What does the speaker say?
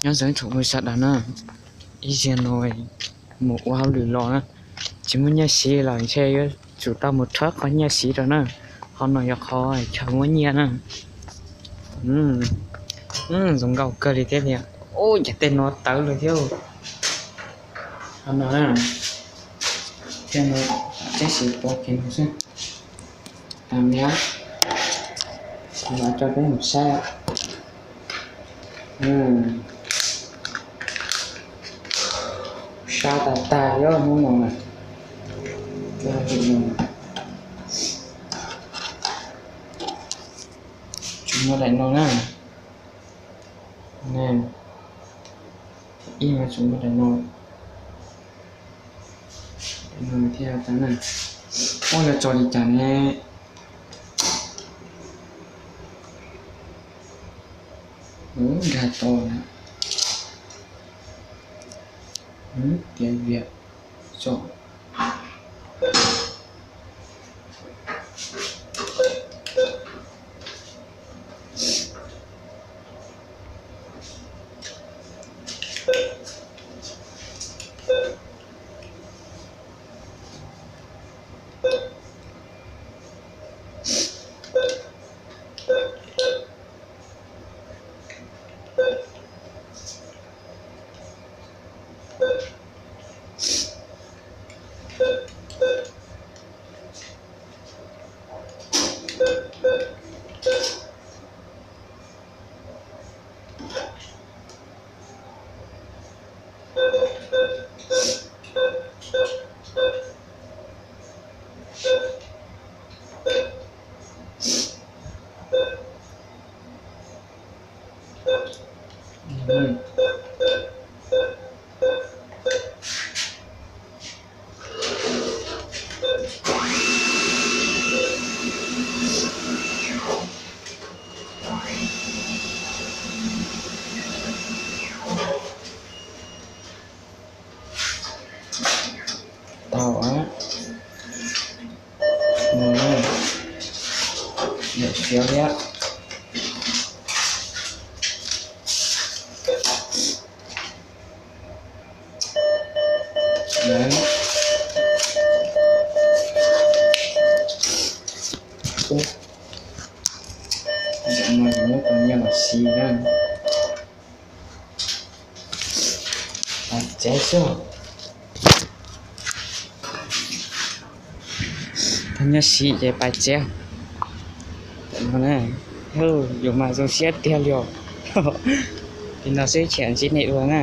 Nyob zoo tsoom phooj ywg sawv daws na, ib zaug no mus ua hauj lwm los na, tsis muaj nyiaj siv los ntshe yuav tsum tau mus rhawb qhov nyiaj siv rau na. Qhov no yog qhov chaw muab nyiaj na. Zoo nkauj kawg li thiab tiag. Ub, cas tej no tawv lawm thiab. Qhov no na, tej no tseem siv pov kev no xwb. Tam niab, los tso peb mus saib. Sab tag tag li hnub no na. Tsis muaj daim no na. Ib no tsis muaj daim no. Daim no thiaj tau na. Ub, yuav tso li cas ne? Nkag tau na. Tiav viam tso. Tau, yam siav thiab. Tam no yus muab cov nyiaj los siv na. Pais tsev xwb. Tau nyiaj siv ces pais tsev. Tam no na, yus mas zoo siab tiag li os. Li no xwb, cia ntsib nej dua na.